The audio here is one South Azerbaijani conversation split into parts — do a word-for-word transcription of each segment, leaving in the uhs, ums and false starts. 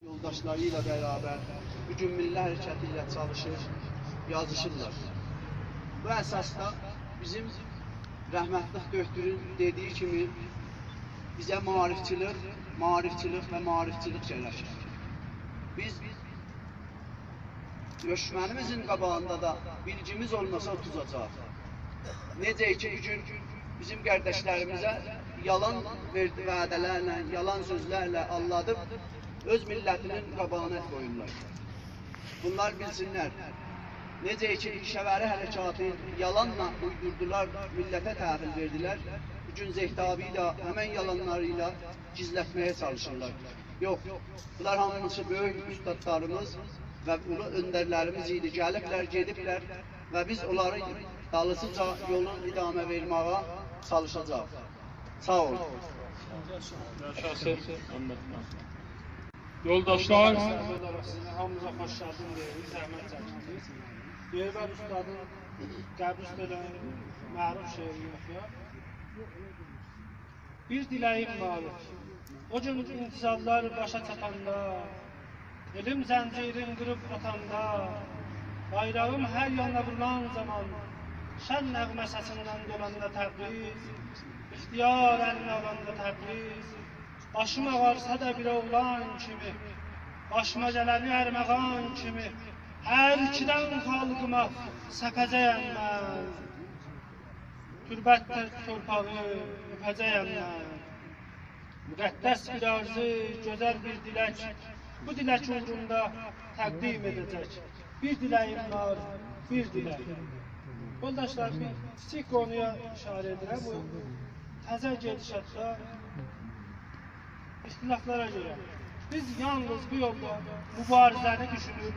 یولداشلاری ایله برابر بو گون میللی حرکتی ایله چالیشیر، یازیشیرلار. بو اساسدا بیزیم رحمتلی دؤکتورون دئدیگی کیمی بیزه معاریفچیلیک، معاریفچیلیک و معاریفچیلیک گرکیر. بیز دشمنیمیزین قاباغیندا دا بیلگیمیز اولماسا اوتوزاجاغیق. نئجه کی، بو گون بیزیم قارداشلاریمیزا یالان وئردی، وعده‌لرله، یالان سؤزلرله آلدادیب اؤز میللتینین قاباغینا قویورلار. بونلار بیلسینلر. نئجه کی، پیشه‌وری حرکاتی یالانلا اویدوردولار، میللته تحویل وئردیلر. بو گون زهتابی ده همین یالانلاری ایله گیزلتمه‌یه چالیشیرلار. یوخ، بونلار هامیسی بؤیوک اوستادلاریمیز و اولو اؤندرلریمیز ایدی. گلیبلر، گئدیبلر و بیز اونلارین دالیسیجا یولون ادامه وئرمه‌یه چالیشاجاغیق. ساغ اولون. یاشاسین. یولداشلار. سیزین هامینیزا خوش گلدین دئییریک، زحمت چکدینیز. دئییر، من اوستادین قبر اوسته ائله معروف شعرینی اوخویام. بیر دیله‌ییم وار. او گون انتظارلار باشا چاتاندا، ائلیم زنجیرین قیریب آتاندا، بایراغیم هر یانا وورولان زامان، شن نغمه سسیندن دولاندا تبریز، اختیار الینه آلاندا تبریز، باشیم آغارسا دا بیر اوغلان کیمی، باشیما گلنی ارمغان کیمی، هر ایکیدن خالقیما سپه‌جه‌یم من. تربت تورپاغی اؤپه‌جه‌یم من. مقدس بیر آرزو، گؤزل بیر دیلک، بو دیلک اوغروندا تقدیم ائده‌جک. بیر دیله‌ییم وار، بیر دیلک. یولداشلار، بیر کیچیک قونویا اشاره ائدیرم. بو تازه گئدیشاتدا اختلافلارا گؤره بیز یالنیز بو یولدا موباریزه‌نی دوشونور.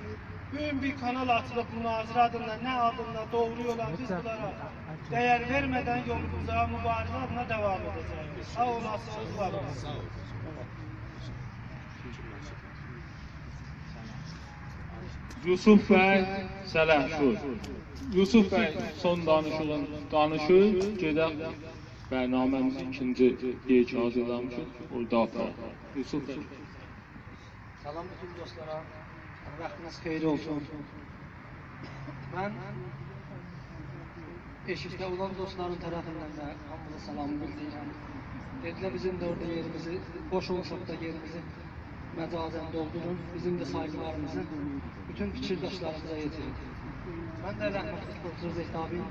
بو گون بیر کانال آچیلیب مناظره آدیندا، نه آدیندا، دوغرو یولا، بیز بونلارا دیر وئرمه‌دن یولوموزا موباریزه آدینا داوام ائده‌جه‌ییک. ساغ اولاسینیز، وار اولون. یوسف بی سلحشور. یوسف بی سون دانیشیغین دانیشیر، گئدک برنامه‌میزی ایکینجی یئر کی حاضیرلامیشیق، اورادا آپاراق. یوسف بی. سلام بوتون دوستلارا. واختینیز خئییر اولسون. من ائشیکده اولان دوستلارین طرفیندن ده هامینیزا سلامی بیلدیریرم. دئدیلر، بیزیم ده اورادا یئریمیزی، بوش اولساق دا یئریمیزی مجازاً دولدورون. بیزیم ده سایغیلاریمیزی بوتون فیکیرداشلاریمیزا یئتیرین. من ده رحمتلی پروفسور زهتابی‌نین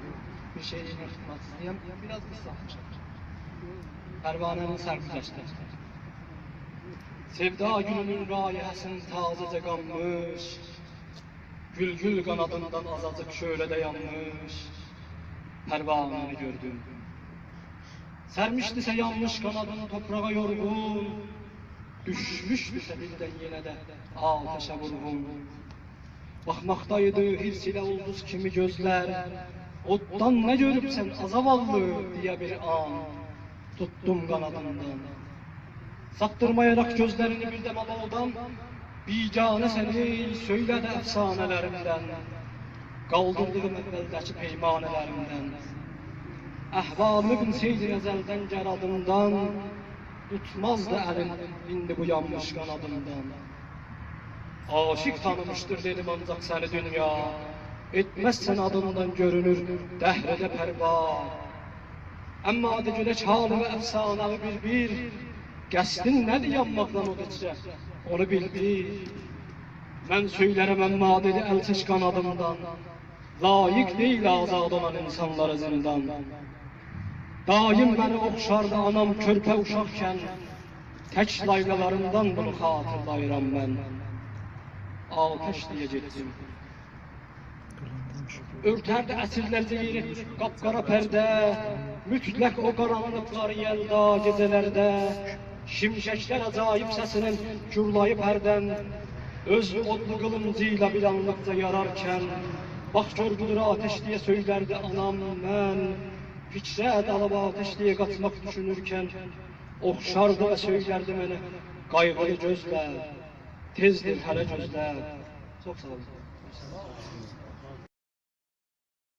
بیر شعرینی اوخوماق ایسته‌ییرم. بیر آز قیسا اوخویاجاغام. پروانه‌نین سرگذشتی. سئودا گولونون رایحه‌سین تازه‌جه قانمیش، گول گول قانادیندان آزاجیق شعله‌ده یانمیش پروانه‌نی گؤردوم. سرمیشدیسه یانمیش قانادین توپراغا یورغون، دوشموشدوسه بیلدن یئنه ده آتشه وورغون. باخماقدایدی حرص ایله اولدوز کیمی گؤزلر، اوددان نه گؤروبسن، آ زاواللی؟ دئیه بیر آن توتدوم قانادیندان. ساپدیرمایاراق گؤزلرینی بیر دم آلوودان، بیگانه سنی سؤیله‌دی افسانه‌لریمدن، قالدیردیغیم اولده‌کی پیمانه‌لریمدن. احوالیمی بیلسه‌یدین ازلدن گر آدیمدان، توتمازدی الین ایندی بو یانمیش قانادیمدان. عاشیق تانیمیشدیر دئدیم آنجاق سنی دونیا، ائتمزسن آدیندان گؤرونور دهرده پروا. اما دئ گؤرک حالیمی افسانه‌وی بیر بیر، قصدین نه‌دیر یانماقدان اود ایچره، اونو بیلدیر. من سؤیله‌رم، اما دئدی، ال چک قانادیمدان، لایق دئییل آزاد اولان اینسانلارا زیندان. دایم منی اوخشاردی آنام کؤرپه اوشاقکن، تک لایلالاریندان بونو خاطیرلاییرام من. آتش دئیه گئتدیم. اؤرتردی عصرلرجه یئری قاپقارا پرده، مطلق او قارانلیقلاری یلدا گئجه‌لرده. شیمشکلر عجایب سسینن گورلاییب هردن، اؤز اودلو قیلینجی ایله بیر آنلیقجا یارارکن، باخ گؤر بودور آتش دئیه سؤیلردی آنام من. فیکره دالیب آتش دئیه قاچماق دوشونورکن، اوخشاردی و سؤیلردی منه قایغیلی گؤزله، تئزدیر، هله گؤزله. چوخ ساغ اولون.